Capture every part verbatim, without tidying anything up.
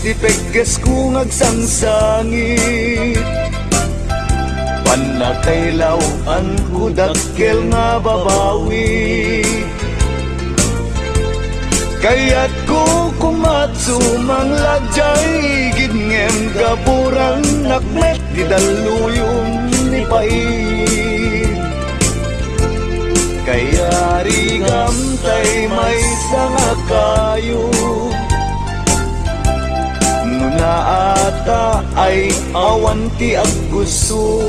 Ti peggesko nga agsangsangit, pannakailaw-anko dakkel nga babawi. Kayatko koma a sumangla diay igid ngem gaburannak met ti dalluyon ni Pain. Kayarigam tay maysa nga kayo. No naata ay awan ti aggusto.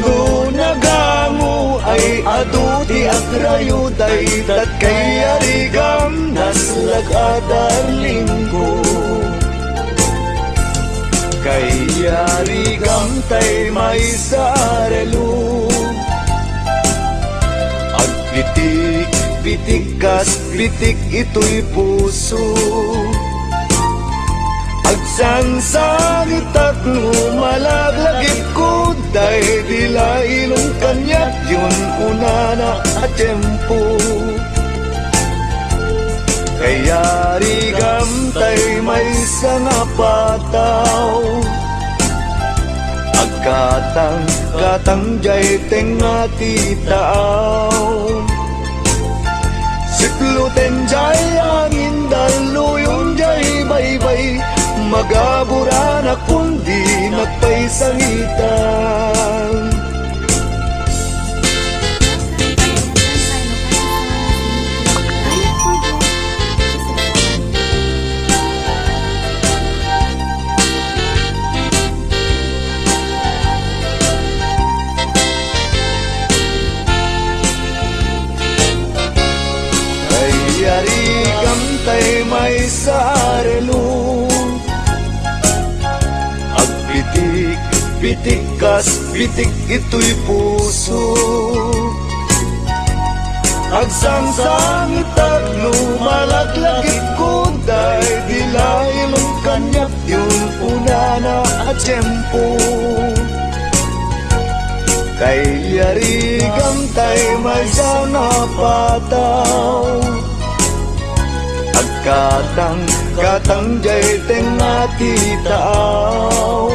No nagango ay adu ti agrayo, dayta kayarigam naslag a darlingko. Kayarigam tay maysa a relo. Agpitik-pitik kas pitik itoy puso. Agsangsangitak no malaglagipko, daydi la ilong kaniak yon unana a tiempo. Kayarigam tay maysa nga pataw. Agkatang-katang diay tengnga ti taaw. Siploten diay angin, dalluyon diay baybay. Magaburanak kun dinak pay sangitan. Kayarigam tay maysa a relo. Agpitik-pitik kas pitik itoy puso. Agsangsangitak no malaglagipko, daydi la ilong kaniak yon unana a tiempo. Kayarigam tay maysa nga pataw. Agkatang-katang diay tengnga ti taaw.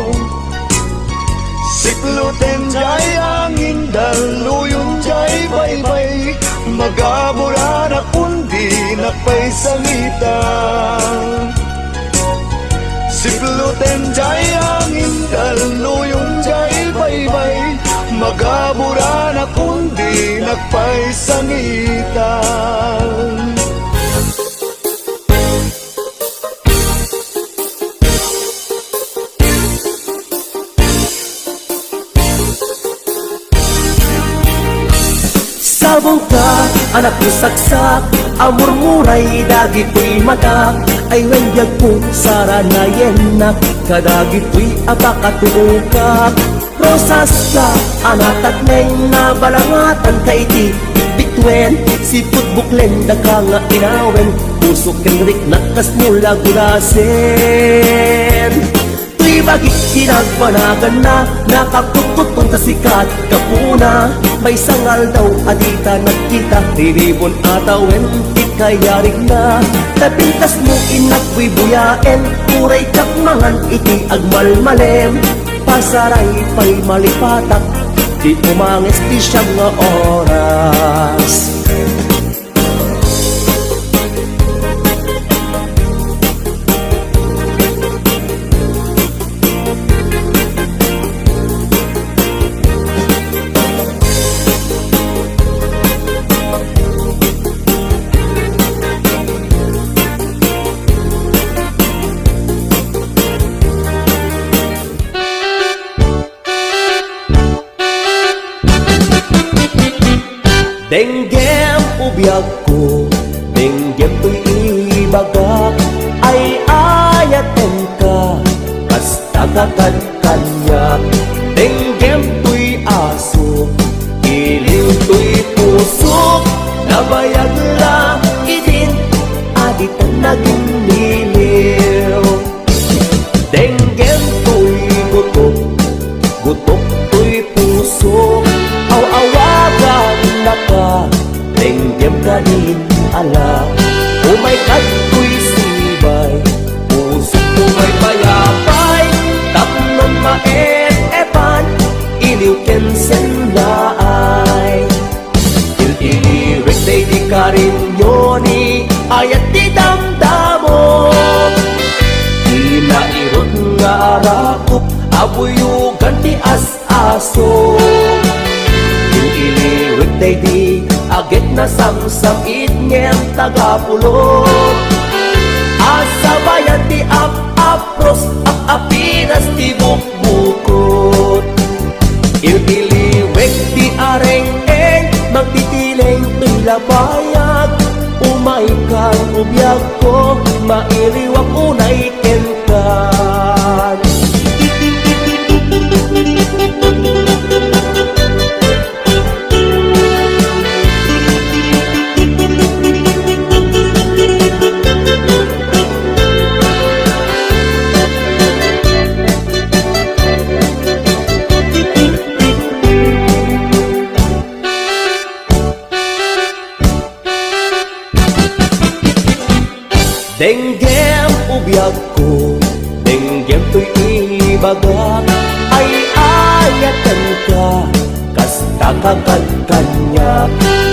Siploten diay angin, dalluyon diay baybay. Magaburanak kun dinak pay sangitan. Siploten diay angin, dalluyon diay baybay. Magaburanak kun dinak pay sangitan. Sabongka, anak ko saksak, a murmuray dagitoy mata, ay wen biagko, saranayennak, kadagitoy a pakatuokak. Rosas ka, a natatneng, nabalangatanka iti bitbituen, sipud buklen, daka nga inawen, pusok ken riknak kasno la gulasen. Toy bagik ti nagbanaganna, nakakutkutkon ta sikat gapuna, maysa nga aldaw a dita nagkita, rinibon a tawen ti kayarigna, ta pintas mo innak buybuyaen, uray ket mangan iti agmalmalem. Pasaray pay malipatak ti umanges ti siam nga oras. Denggem, o biagko, denggem toy ibagak, ay-ayatenka, kasta ka kad kaniak. Denggem toy aso, iliw toy pusok, nabayag la idin a dita nagimmiliw. Denggem toy gutok, gutok toy pusok, aw-awagannaka, denggem kadin ala. Umayka toy siba, Ep-epan, iliw ken sennaay. Il-iliwek daydi karinyo ni ayat ti damdamo. Ti nairut nga arakop a buyogan ti as-aso. Il-iliwek daydi agek nasamsam-it ngem tagapulot. Asabayan ti ap-apros, ap-apiras ti bukbukot. Il-iliwek ti areng-eng, magtitileng toy lapayag. Umaykan, ubiagko, mailiwak unay kenkan. Denggem, ubiagko, denggem toy ibagak, ay-ayatenka, kasta ka kad kaniak.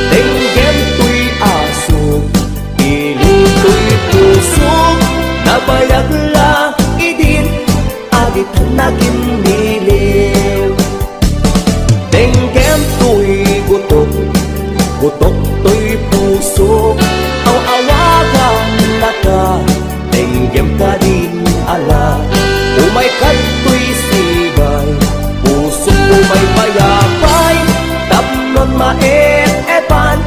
Denggem toy asuk, iliw toy pusok, nabayag la idin, a ditan nagimiliw. Denggem toy gutok, gutok toy puso, aw-awagannaka, denggem kadin ala. Umayka toy sibay, pusok umay payapay, tapnon maep-epan,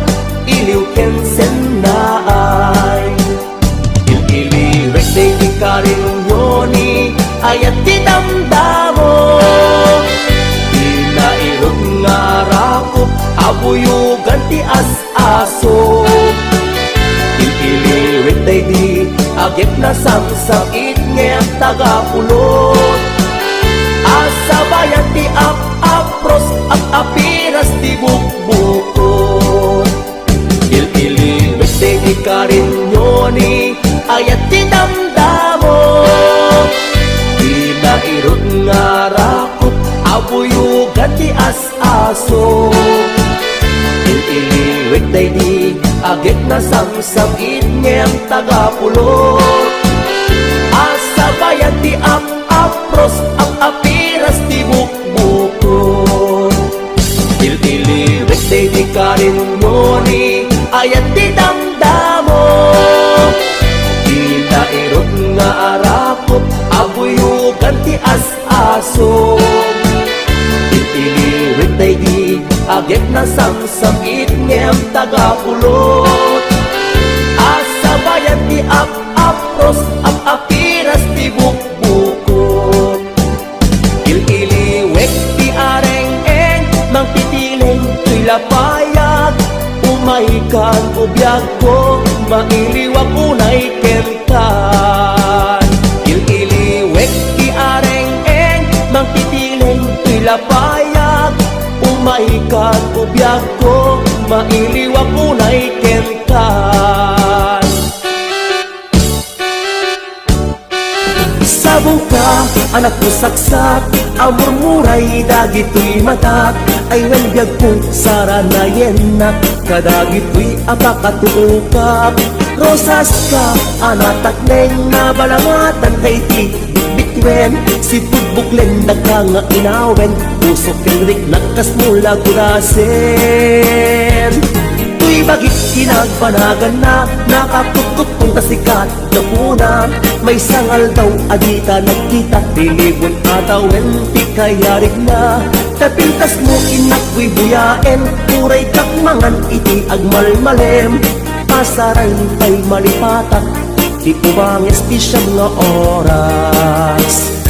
iliw ken sennaay. Il-iliwek daydi karinyo ni ayat ti damdamo. Ti nairut nga arakop a buyogan ti as-aso. Il-iliwek daydi agek nasamsam-it ngem tagapulot. Asabayan ti ap-apros, ap-apiras ti bukbukot. Il-iliwek daydi karinyo ni ayat ti damdamo. Ti nairut nga arakop a buyogan ti as-aso. Il-iliwek daydi agek nasamsam-it ngem tagapulot. Asabayan ti ap-apros, ap-apiras ti bukbukot. Il-iliwek daydi karinyo ni ayat ti damdamo. Ti nairut nga arakop a buyogan ti as-aso. Il-iliwek daydi agek nasamsam-it ngem tagapulot. Asabayan ti ap-apros, ap-apiras ti bukbukot. Il-iliwek ti areng-eng, mangtitileng toy lapayag. Umaykan, ubiagko, mailiwak unay kenkan. Il-iliwek ti areng-eng, mangtitileng toy lapayag. Umaykan, ubiagko, mailiwak unay kenkan. Sabongka, anak ko saksak, a murmuray dagitoy matak, ay wen biagko, saranayennak kadagitoy a pakatuokak. Rosaska, a natakneng, nabalangatanka iti bitbituen, sipudbuklen daka nga inawen, pusok ken riknak kasno la gudasen. Toy bagik ti nagbanaganna, nakakutkutkon ta sikat gapuna. Maysa nga aldaw a dita nagkita, rinibon a tawen ti kayarigna. Ta pintasmo, innak, buybuyaen, uray kak mangan iti agmalmalem. Pasaray pay malipatak ti ubanges ti siam nga oras.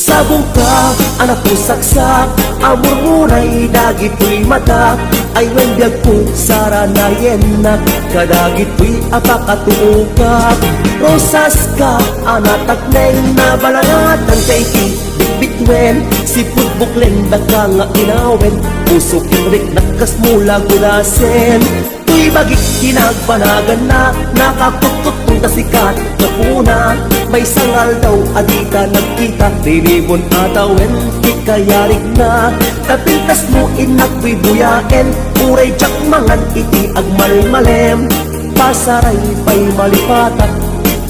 Sabongka, Anak ko saksak, a murmuray dagitoy mata, ay wen biag ko saranayennak, kadagitoy a pakatuokak. Rosas ka, a natakneng, nabalangatan ka iti bitbitwen, sipud buklen daka nga inawen, puso ket riknak kasmo lagulasen. Toy bagik ti nagbanaganna, nakakutkuttong ta sikat gapuna. Maysa nga aldaw a dita nagkita, rinibon a tawen ti kayarigna. Ta pintasmo innak buybuyaen, uray diak mangan iti agmalmalem. Pasaray pay malipatak,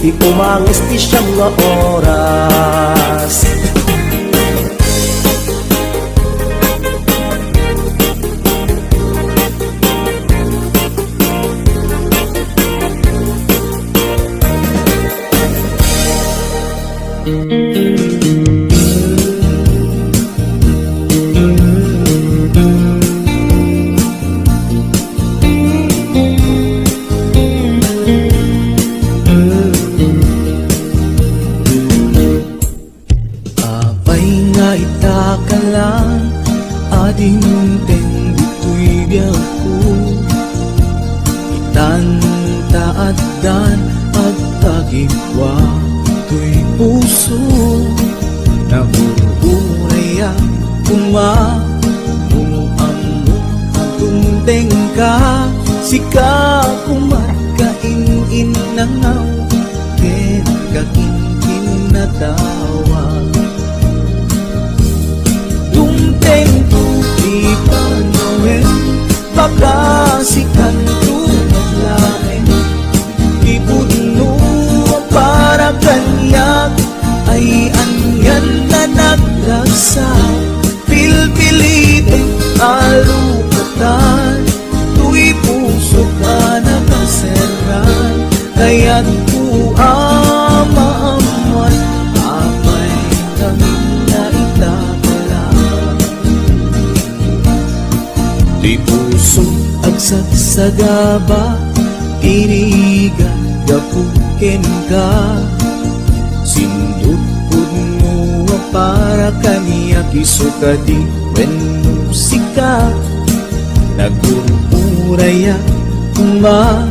ti umanges ti siam nga oras. Apay nga ita ka lang a dimteng ditoy biagko? Itan ta addan agtagipwa toy puso. Nagur-urayak koma no ammok a dumteng ka, sika koma ti in-innangaw ken kakinkinatawa. Dumtengko ti panawen, baka sikanto met laeng. Ti pudno a para kaniak ay anian a nagragsak. Pilpilitek a lukatan toy pusok a nakaserran. Kayatko a maammuan apay ngamin nga ita ka lang. Ti puso agsagsagaba, ti rigat gapu kenka. Sindutpudno a para kaniak isu kadi wenno sika. Nagur-urayak koma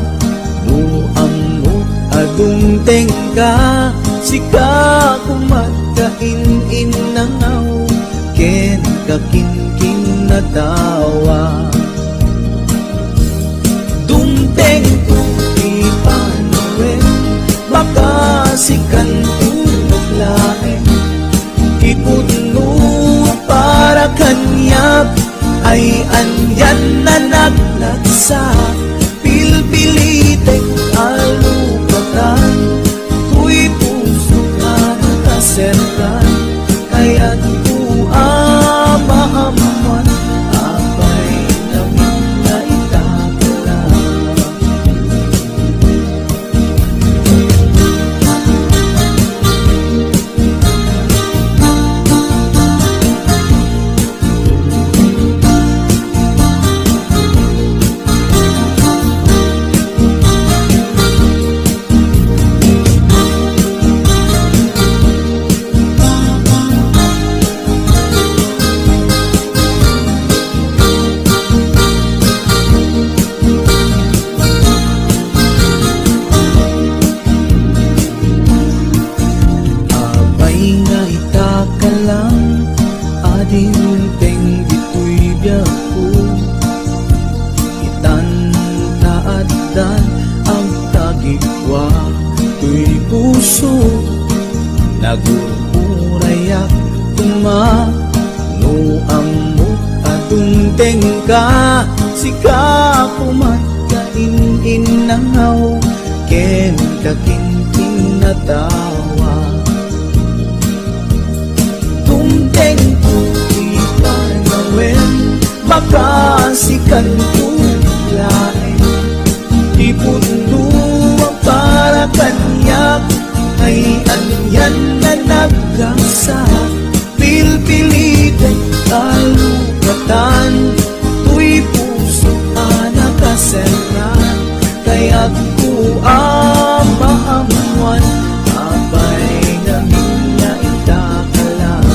no ammok a dumteng ka. Sika koma ti in-innangaw ken kakinkinatawa. Dumtengko ti panawen, baka sikanto met laeng. Ti pudno a para kaniak ay anian a nagragsak. Pilpilitek a lukatan toy pusok a nakaserran. Kayatko a maammuan apay ngamin nga ita ka lang. Apay nga ita ka lang a dimteng ditoy biagko. Itan ta addan agtagipwa toy puso. Nagur-urayak koma no ammok a dumteng ka. Sika koma ti in-innangaw ken kakinkinatawa. Dumtengko ti panawen, baka sikanto laeng. Ti pudno a para kaniak ay anian a nagragsak. Pilpilitek a lukatan toy puso a nakaserran. Kayatko a maammuan apay ngamin nga ita ka lang.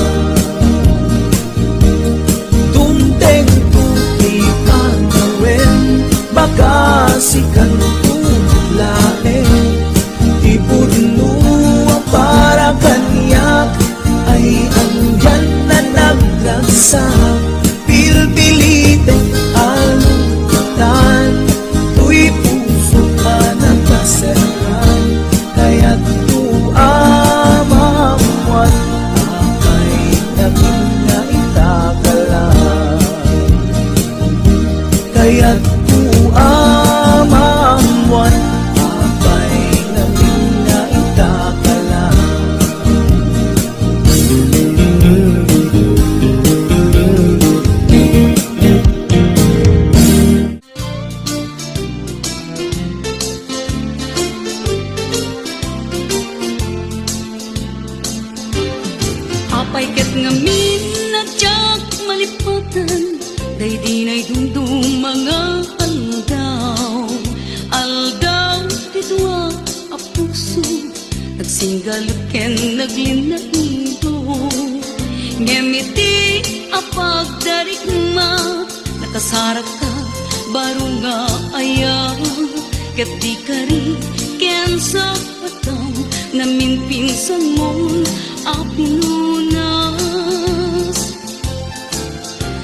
Sa pilpilitek a lukatan, toy pusok a nagpaserkan, kayatko a maammuan, apay, namin nga itakala. Kayatko a maammuan, apay, namin nga itakala. Apay ket ngamin a diak malipatan daydi naidumduma nga aldaw, aldaw ti dua a puso, nagsinggalup ken naglinaido. Ngem iti apagdarikmat, nakasarakka baro nga ayat, ket di kari ken sapatang namin pinsanmon a pinunas.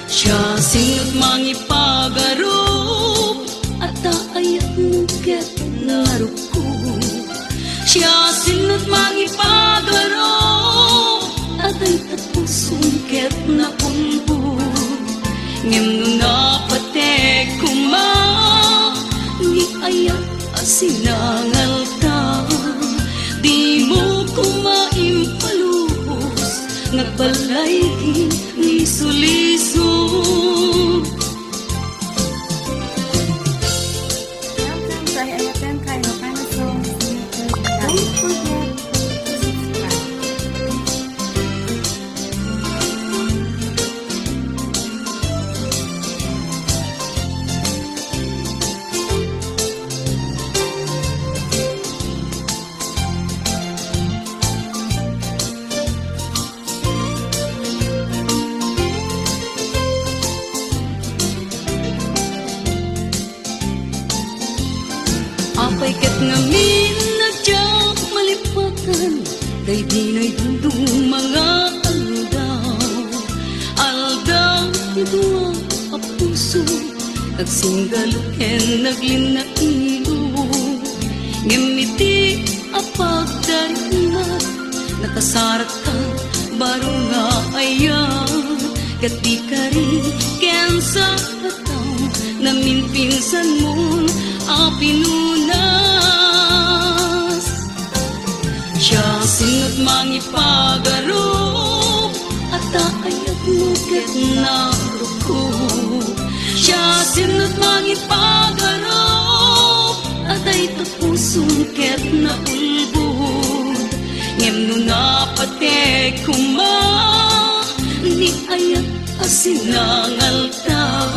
Siasino't mangipagarup, adda ayatmo ket narukko. Siasino't mangipagarup, adda ita pusom ket naulbod. Ngem no napatek koma, ni ayat a sinangalta, dimo koma impalubos, nga agbalay ken isulisog. Welcome to Ay Ayaten ka Ilocano Songs YouTube channel. Don't forget to subscribe. Apay ket ngamin a diak malipatan daydi naidumduma nga aldaw, aldaw ti dua a puso, nagsinggalup ken naglinnailo. Ngem iti apagdarikmat, nakasarakka baro nga ayat, ket di kari ken sapatang namin pinsanmon a pinunas. Siasino't mangipagarup, adda ayatmo ket narukko. Siasino't mangipagarup, adda ita pusom ket naulbod. Ngem no napatek koma, ni ayat a sinangalta,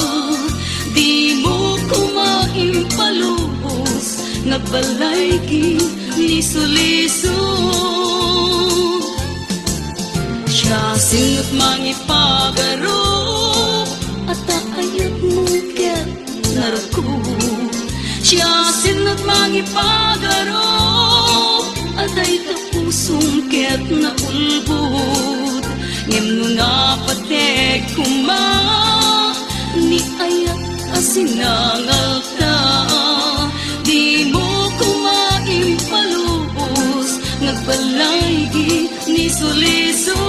dimo koma impalubos, nga agbalay ken isulisog. Siasino't mangipagarup, adda ayatmo ket narukko. Siasino't mangipagarup, adda ita pusom ket naulbod. Ngem no napatek koma, ni ayat a sinangalta, dimo koma impalubos, nga agbalay ken isulisog.